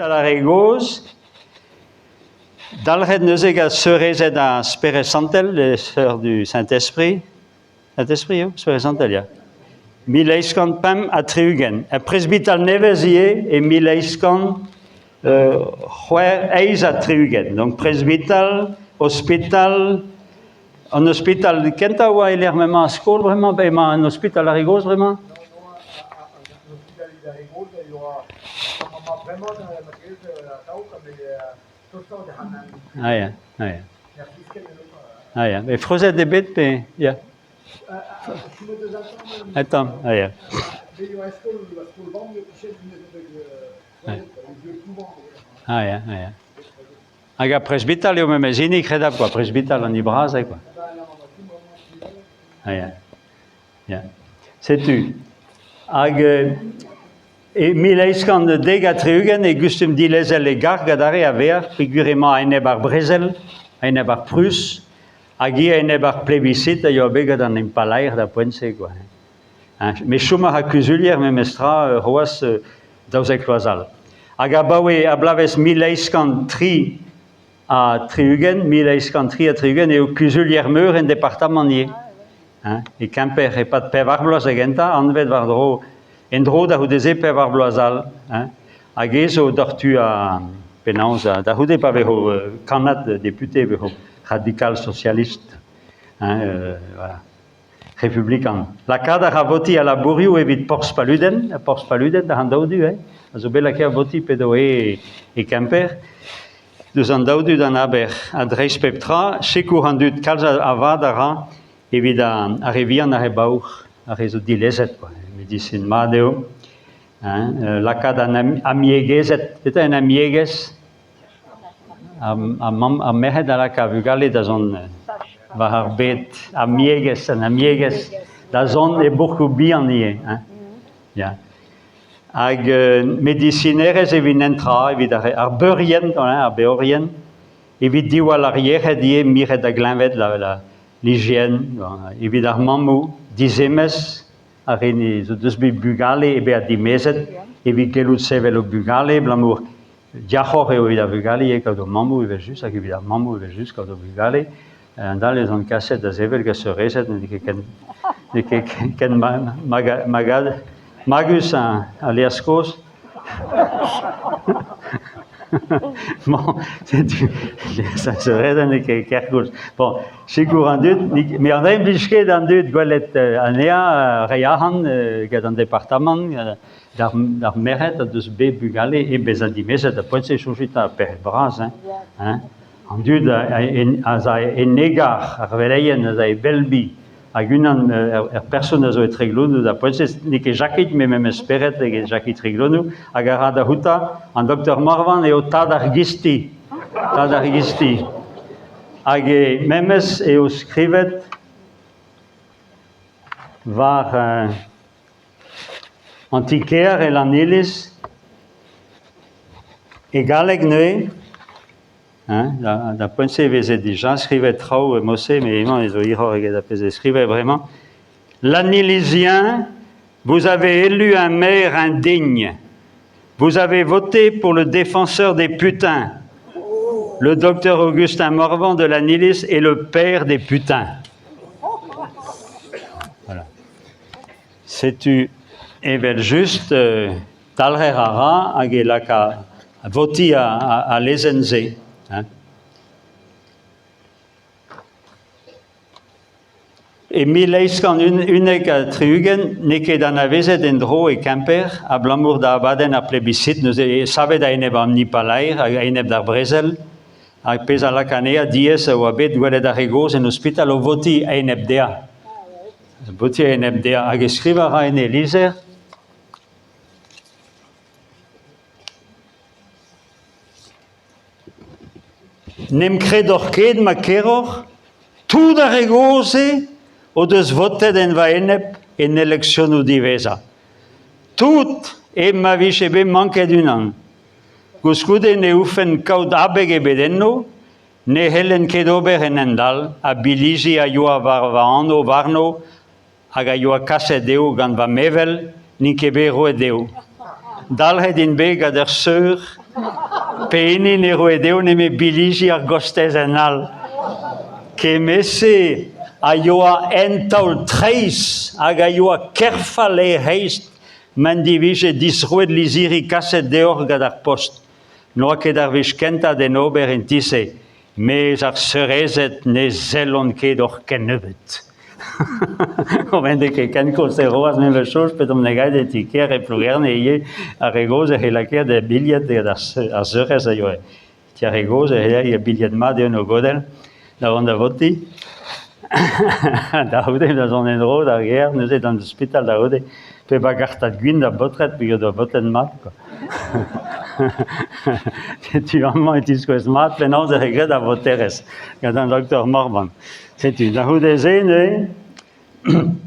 Ospital ar re gozh, dalc'het neuze gant seurezed ar Spered Santel, les sœurs du Saint-Esprit. Saint-Esprit eo, Spered Santel, ya. 1865. Er presbital nevez ivez e 1868. Donc presbital, ospital, an ospital kentañ a oa e-lec'h m'emañ ar skol bremañ, emañ an ospital ar re gozh bremañ? Ah ya, ah ya. Ah ya, met freuzet eo bet pe ya. Un tamm, ah ya. Ah ya, ah ya. Hag ar presbital eo memes hini kredabl kwa, presbital an hini bras eo kwa. Ah ya. Ya. Setu. Hag e 1870 e gustum dilezel e garg adarre a-vec'h peogwir emañ a-enep ar brezel, a-enep ar Prus, hag ivez a-enep ar plebiscit a yoa bet gant an impalaer da poent-se kwa. Hein, met chom a ra kuzulier memestra c'hoazh 12 vloaz all. Hag abaoe ar bloavezh 1863, 1863 eo kuzulier-meur en departamant ivez. Hein, e Kemper e-pad pevar bloaz da gentañ, anvet war-dro en-dro da c'houde-se pevar bloaz all. Hein. Hag ez zo doc'htu a penaos da c'houde pa vezo kannad depute vezo radikal socialist. Hein, voilà. Republikan. Lakaat a ra votiñ al labourioù evit Porzh Paluden, Porzh Paluden da an daou du, eh? A zo bet lakaet votiñ p'edo e, e Kemper. Deus an daou du d'an aber. Ha dreist pep tra, sikour an dud kalz a vad a ra evit ar re vihan, ar re baour, ar re zo dilezet, quoi. Medisin mat eo. Hein? Lakaat an amiegezed, petra un amiegez? Ar, ar, mamm, ar merc'hed a laka vugale da zont war ar bed amiegez, an amiegez da zont e bourkoù bihan ivez. Hein? Ya. Hag medisinerezh evit netra, evit ar, ar beurien, ar beorien, evit diwall ar yec'hed ivez, miret da gleñved, la, la, l'hygiène, evit ar mammoù, dizemez, ar re ne zo deus bet bugale e bezañ dimezet, evit gellout sevel o bugale, abalamour Diac'hoc'h eo evit ar vugale ivez kaout o mammoù evel-just hag evit ar mammoù evel-just kaout o bugale. An dall ez on kaset da sevel gant seurezed n'eo ket ken n'eo ket ken magad magus al liorzh kozh. Bon, setu seurezed n'eo ket kerkoulz. Bon, sikour an dud, met an dra blij ket an dud gwelet anezhañ reiñ arc'hant gant an departamant. D'ar merc'hed o deus bet bugale hep bezañ dimezet, da poent-se soñjit 'ta pec'hed bras hein, hein. An dud az a en egar, ar veleien az a e Belbi, hag unan er person a zo e Treglonou da poent-se, n'eo ket Jakit, met memes spered eget Jakit Treglonou, hag a ra da c'houta, an doktor Morvan eo tad ar gisti, tad ar gisti. Hag e memes eo skrivet war An ti-kêr e Lanniliz, e galleg neuze, hein, da poent-se e veze dija skrivet traoù e mod-se, met emañ ez zo hiroc'h eget ar pezh e skriver bremañ. Lannilisien, vous avez élu un maire indigne. Vous avez voté pour le défenseur des putains. Le docteur Augustin Morvan de Lannilis est le père des putains. Voilà. Setu evel-just talc'her a ra hag e laka votiñ al lezenn-se. Hein. E 1871 n'eo ket anavezet en-dro e Kemper abalamour da abadenn ar plebiscit neuze savet a-enep an impalaer hag a-enep d'ar brezel ar pezh a laka anezhañ diaes a oa bet gwelet ar re gozh en ospital o votiñ a-enep dezhañ. Votiñ a-enep dezhañ hag e skrivañ a ra en e lizher N'em kredoc'h ket ma keroc'h, tout ar re gozh-se o deus votet en va enep en eleksionoù diwezhañ. Tout hep ma vije bet manket unan. Koulskoude ne oufen kaout abeg ebet enno, ne c'hellen ket ober en hent-all, ha bilhiji a yoa war va anv warno hag a yoa kaset dezho gant va mevel, n'int ket bet roet dezho. Dalc'het int bet gant ur seur. Pehini ne roe dezho nemet bilhiji ar gostezenn all. Kement-se a yoa un taol treizh hag a yoa kerfall e c'hreiz m'en divije disroet lizhiri kaset deoc'h gant ar post. N'oa ket ar wech kentañ d'en ober en ti-se. Mes ar seurezed ne sellont ket oc'h kennebeut. Ober ket kenkoulz e roas memes soñj p'edomp ne gaet e ti-kêr e Plougerne ivez ar re gozh ec'h lakaet e bilhed gant ar seurez a yoa ti ar re gozh ec'h e bilhed mat eo en o godell da vont da votiñ. Da c'houde da zont en-dro d'ar gêr neuze d'an ospital da c'houde pep a gartad gwin da baotred peogwir doa baotred mat quoi. Setu amañ e tiskouez mat penaos e vez graet ar voterezh gant an doktor Morvan. Setu, da c'houde-se neuze.